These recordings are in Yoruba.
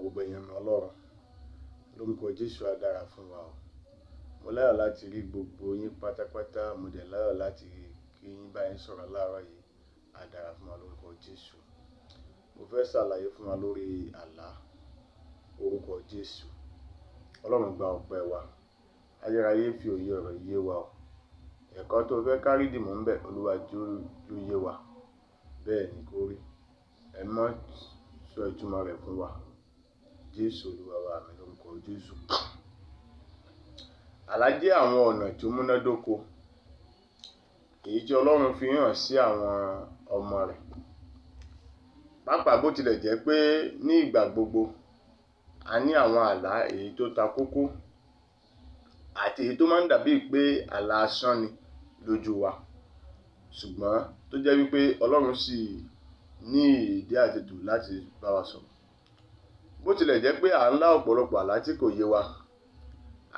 Gbogbo ẹ̀yin ọmọ Ọlọ́run. Lórúkọ Jésù, á dára fún wa o. Mo láyọ̀ láti rí gbogbo yín pátápátá. Mo dẹ̀ láyọ̀ láti kí yín, bá yín sọ̀rọ̀ láàárọ̀ yìí. Á dára fún wa lórúkọ Jésù. Mo fẹ́ ṣàlàyé fún wa lórí àlá, orúkọ Jésù. Ọlọ́run, gba ọpẹ́ wa. Ayérayé, fi òye ọ̀rọ̀ yé wa o. Ẹ̀kọ́ tó fẹ́ kárí dìmú ńbẹ̀, Olúwa, jọ̀ọ́ ó yé wa. Bẹ́ẹ̀ ni kó rí. Ẹ mọ́ sọ ìtumọ̀ rẹ̀ fún wa. Jésù Olúwa wa, àmín, lórúkọ Jésù. Àlá jẹ́ àwọn ọ̀nà tó múnádóko èyí tí Ọlọ́run fi hàn sí àwọn ọmọ rẹ̀. Pàápàá bó tilẹ̀ jẹ́ pé ní ìgbà gbogbo a ní àwọn àlá èyí tó ta kókó àti èyí tó máa ń dàbíi pé àlá asán ni lójú wa, ṣùgbọ́n tó jẹ́ wípé Ọlọ́run sì ní ìdí àti ètò láti bá wa sọ̀rọ̀. Bó tilẹ̀ jẹ́ pé à ń lá ọ̀pọ̀lọpọ̀ àlá tí kò yé wa,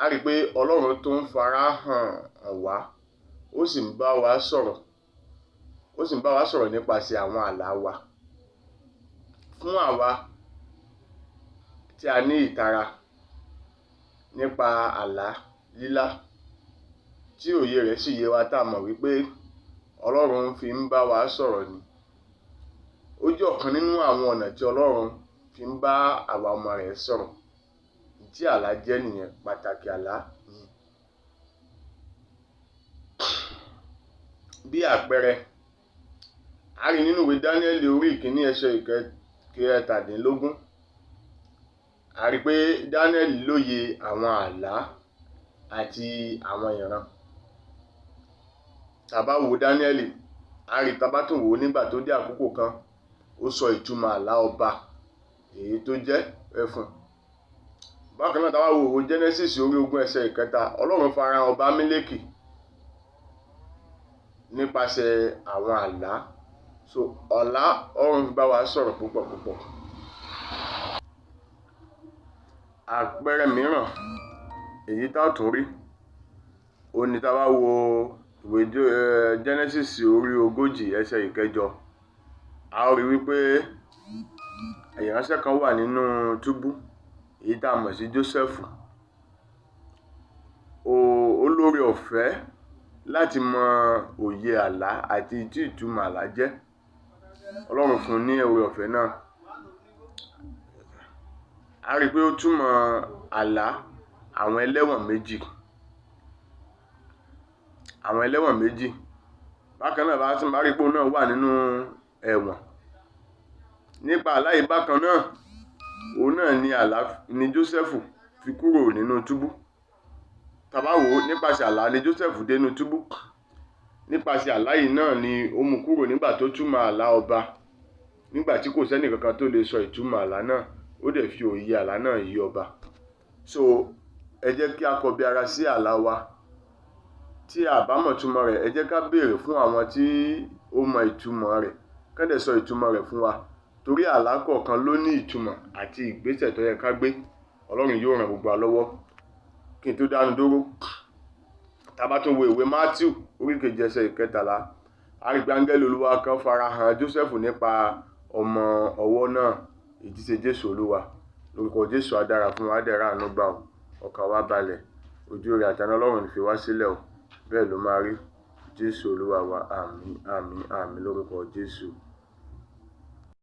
a rí pé Ọlọ́run tó ń fara hàn wá, ó sì ń bá wa sọ̀rọ̀, ó sì ń bá wa sọ̀rọ̀ nípasẹ̀ àwọn àlá wa. Fún àwa tí a ní ìtara nípa àlá lílá, tí òye rẹ̀ sì yé wa, tá a mọ̀ wípé Ọlọ́run fi ń bá wa sọ̀rọ̀ ni. Ó jẹ́ ọ̀kan nínú àwọn ọ̀nà tí Ọlọ́run fi ń bá àwa ọmọ rẹ̀ sọ̀rọ̀. Tí àlá jẹ́ nìyẹn, pàtàkì àlá ni. Bí àpẹẹrẹ, a rí nínú ìwé Dáníẹ́lì orí ìkíní ẹsẹ̀ ìkẹtàdínlógún. A rí pé Dáníẹ́lì lóye àwọn àlá àti àwọn ìran. Tá bá wo Dáníẹ́lì, a rí, tá bá tún wò ó nígbà tó dé àkókò kan, ó sọ ìtumọ̀ àlá ọba èyí tó jẹ́ ẹfun. Bákan náà, tá bá wo ìwé Genesis orí 20 ẹsẹ̀ 3, Ọlọ́run farahàn ọba Mílíkì nípasẹ̀ àwọn àlá. So àlá, Ọlọ́run fi bá wa sọ̀rọ̀ púpọ̀ púpọ̀. Àpẹẹrẹ mìíràn èyí tá tún rí, òun ní tá bá wo ìwé Genesis orí 40 ẹsẹ̀ 8, a ó rí wípé ìránṣẹ́ kan wà nínú túbú èyí tá a mọ̀ sí Jósẹ́fù. Ó lóore ọ̀fẹ́ láti mọ òye àlá àti tí ìtumọ̀ àlá jẹ́. Ọlọ́run fún un ní oore ọ̀fẹ́ náà. A rí pé ó túmọ̀ àlá àwọn ẹlẹ́wọ̀n méjì. Àwọn ẹlẹ́wọ̀n méjì. Bákan náà, bá tún bá rí pé òun náà wà nínú ẹ̀wọ̀n. Nípa àlá yìí bákan náà, òun náà ni àlá ni Jósẹ́fù fi kúrò nínú túbú. Tá bá wò ó, nípasẹ̀ àlá ni Jósẹ́fù dé inú túbú. Nípasẹ̀ àlá yìí náà ni ó mú kúrò nígbà tó túmọ̀ àlá ọba. Nígbà tí kò sẹ́nì kankan tó lè sọ ìtumọ̀ àlá náà, ó dẹ̀ fi òye àlá náà yé ọba. So ẹ jẹ́ kí a kọbi ara sí àlá wa. Tí a bá mọ̀ ìtumọ̀ rẹ̀, ẹ jẹ́ ká béèrè fún àwọn tí ó mọ ìtumọ̀ rẹ̀, kán dẹ̀ sọ ìtumọ̀ rẹ̀ fún wa. Torí àlá kọ̀ọ̀kan ló ní ìtumọ̀ àti ìgbésẹ̀ tó yẹ ká gbé. Ọlọ́run yóò ràn gbogbo wa lọ́wọ́. Kí n tó dánu dúró, tá bá tún wo ìwé Matthew orí 7 ẹsẹ̀ 13, a rí pé áńgẹ́lì Olúwa kan farahàn Jósẹ́fù nípa ọmọ ọwọ́ náà, èyí tí ṣe Jésù Olúwa. Lórúkọ Jésù, á dára fún wa, á dẹ̀ ráàánú gbà o. Ọkàn wa balẹ̀. Ojú rere àti àánú Ọlọ́run ò ní fi wá sílẹ̀ o. Bẹ́ẹ̀ ló máa rí. Jésù Olúwa wa, àmín, àmín, àmín, lórúkọ Jésù.